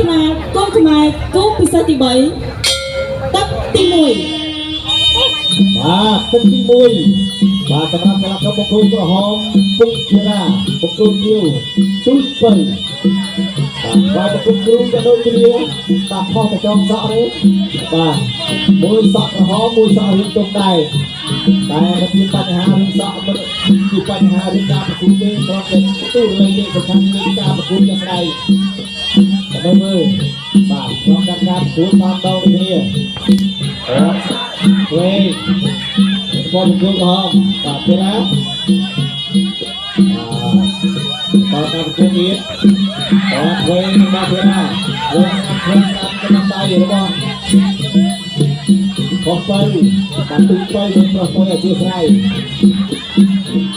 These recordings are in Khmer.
ថ្នាលកូនខ្មែរគូពិសេសទី3ទឹកទី1 បាទទឹកទី1បាទសម្រាប់កីឡាករបង្គោលក្រហមពុកធារាបង្គោលខៀវទូចពៅបាទបាទបង្គោលគ្រូក៏ដូចគ្នាបាទខុសតែចងសក់ទេបាទមួយសក់ក្រហមមួយសក់រៀងទុំដែរតែមិនមានបញ្ហារឿងសក់មិនជាបញ្ហារឿងការប្រកួតទេគ្រាន់តែទូលេខទេសំខាន់គឺការប្រកួតជាក់ស្ដែងតែមើលបាទព្រមការប្រកួតតាមដងដូចគ្នាអត់វេ របស់បង្គោលក្រហមបាទពេលណាបាទតការប្រកួតទៀតបាទវេនឹងបាទពេលណាវេស្ដាំវេស្ដាំកំដៃរបស់ខុសទៅបាទទូទៅនឹងប្រុសទៅអធិស្ឋាន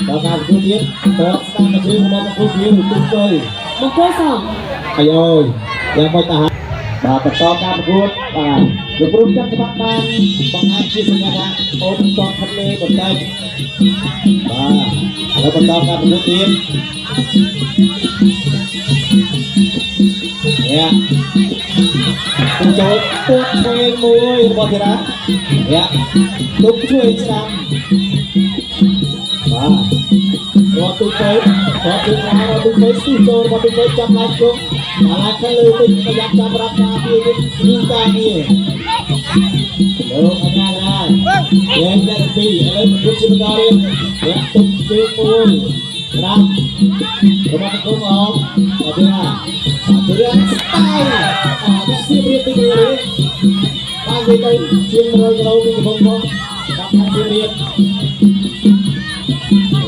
តការប្រកួតទៀតតស្ដាំមកជើងរបស់បង្គោលខៀវទូទៅ បង្គោលស អាយអើយយ៉ាងម៉េចតាបាទបន្តការប្រកួតបាទលោកគ្រូចាំច្បាប់បានបង្ហាញជាសញ្ញាថាអូនបន្តខិតលេបន្តិចបាទឥឡូវបន្តការប្រកួតទៀតនេះទូចូលពុកឆ្វេងមួយរបស់ធីរ៉ានេះទុកជួយស្ដាំបាទរត់ទូទៅរត់ទូក្រោយរត់ទូទៅស៊ូចូលរបស់ទូទៅចាប់ឡើងជុំឡើងខាងលើតិចប្រយ័ត្នចាប់រាប់ការពារវិញយូរការងារលោកអាចារ្យដែរយើងតែពីឥឡូវប្រកួតជាបន្តទៀតអ្នកទុកជើងមួយត្រាំរបស់គុំអមអត់ទេណាអត់ទេស្តៃអាអ្នកសៀមរាបទីនេះបាននិយាយទៅជាង100គីឡូពីកំពង់ធំតាមខាងសៀមរាប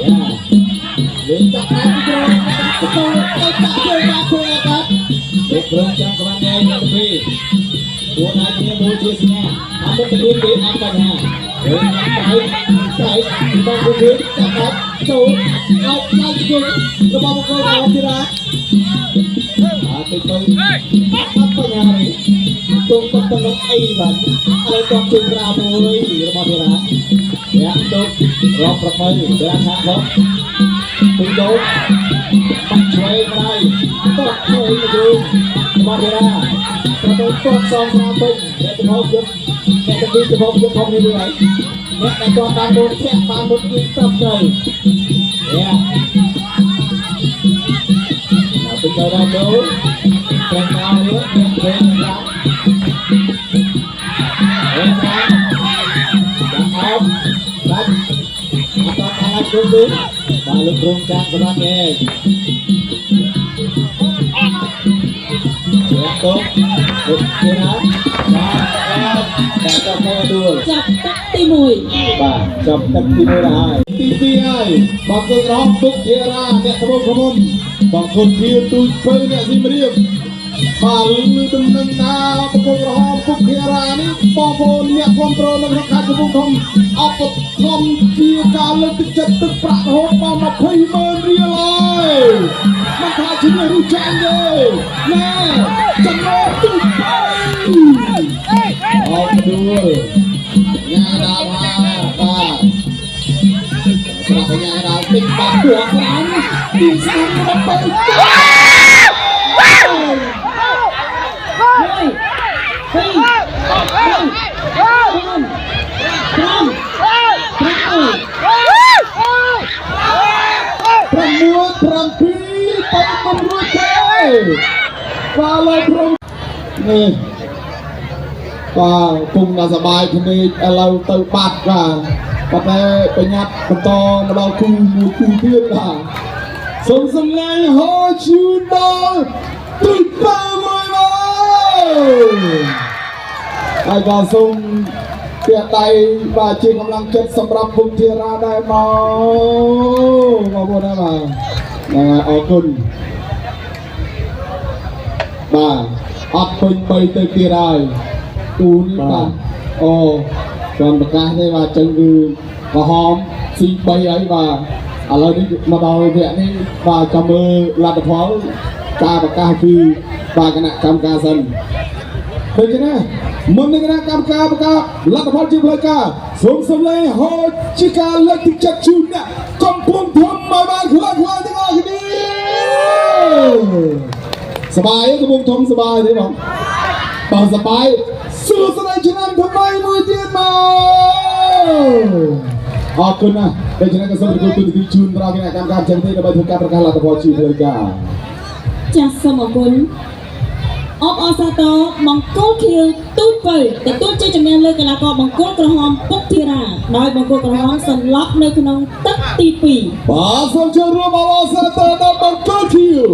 យ៉ាលេងចាប់បានពីក្រោយទៅទៅចាក់ជើងបានធ្វើអត់លោកព្រមចាំក្បាំងញ៉ៃអ្នកពីពួកណាគ្នាមួយជាសញ្ញាអត់ទៅទៀតទេអត់បញ្ហាលេងដៃដៃបងគូទៀតចាប់បាត់ចូលអោបដៃជើងរបស់បង្គោលអធិរាអត់ទៅទៅអត់បញ្ហាទេទុំទុំទៅអីបាទឥឡូវតបជើងក្រៅមួយរបស់ធីរ៉ាយ៉ាទុករកប្រពៃប្រាខាផងពីចូលបាក់ឆ្វេងដៃតបឆ្វេងមកជើងរបស់ធីរ៉ាប្រពៃតបសងស្រាពេញអ្នកចំហយុទ្ធអ្នកទាំងពីរចំហយុទ្ធផងនេះហើយអ្នកដែលគាត់បានមុនធាក់បានមុនយីត្រឹមត្រូវយ៉ាដល់ទៅដល់ចូលត្រង់មកនេះអ្នកឆ្វេងស្រាអេស្រាចាំអោបដាច់អត់តអាចជុំទេបាទលោកគ្រូចាំសម្រាប់ឯងយ៉ាទៅលោកគេណាបាទបាទតែទៅដួល ចាប់ទឹកទី1 បាទចាប់ទឹកទី1ដល់ហើយ ទី2ហើយបង្គោលក្រហមពុកធារាអ្នកត្បូងឃ្មុំបង្គោលខៀវទូចពៅអ្នកសៀមរាបបាទលឺដំណឹងថាបង្គោលក្រហមពុកធារានេះបងប្អូនអ្នកគ្រប់គ្រងនៅក្នុងខេត្តកំពង់ធំអបធំជាការលើកទឹកចិត្តទឹកប្រាក់រហូតដល់20ម៉ឺនរៀលហើយមិនថាឈ្នះឬចាញ់ទេណែចំណូលទូចពៅ អោបដួល ញ៉ាដល់ហើយបាទ ប្រាប់បញ្ញាដល់តិចបាក់ពួកស្រាំទីស្រាំរបស់ទៅ 1 2 3 4 5 6 6 7ទៅមិនរួចទេបាទឡើយព្រមនេះបាទពុំដល់សបាយភ្នែកឥឡូវទៅបាត់បាទប៉ុន្តែបញ្ញាប់បន្តមកដល់គូមួយគូទៀតបាទសូមសម្លេងហោជូនដល់ទូទៅមួយមកហើយក៏សូមផ្ទះដៃបាទជាកម្លាំងចិត្តសម្រាប់ពុទ្ធិរាដែរមកបងប្អូនណាបាទហ្នឹងហើយអរគុណបាទអត់ពេញ3ទៅទៀតហើយគូនេះបាទអូគាត់ប្រកាសទេបាទចឹងគឺក្រហមស៊ី3ហើយបាទឥឡូវនេះមកដល់វគ្គនេះបាទចាំមើលលទ្ធផលការប្រកាសពីបាទគណៈកម្មការសិន ដូច្នេះមុននឹងគណៈកម្មការប្រកាសលទ្ធផលជាផ្លូវការសូមសម្លេងហោជាការលើកទឹកចិត្តជូនអ្នកកំពុងធំមកបានខ្លាំងខ្លាំងទាំងអស់គ្នា សប្បាយកំពុងធំសប្បាយទេបងបើសប្បាយសួស្តីឆ្នាំថ្មីមួយទៀតមកអរគុណណាស់ដូច្នេះក៏សូមប្រគល់ទូនាទីជូនដល់គណៈកម្មការផ្សេងៗដើម្បីធ្វើការប្រកាសលទ្ធផលជាផ្លូវការ ចាសសូមអរគុណអបអរសាទរបង្គោលខៀវទូតពៅទទួលជ័យជំនះលើកីឡាករបង្គោលក្រហមពុកធីរ៉ាដោយបង្គោលក្រហមសន្លប់នៅក្នុងទឹកទី2 បាទសូមចូលរួមអបអរសាទរដល់បង្គោលខៀវ។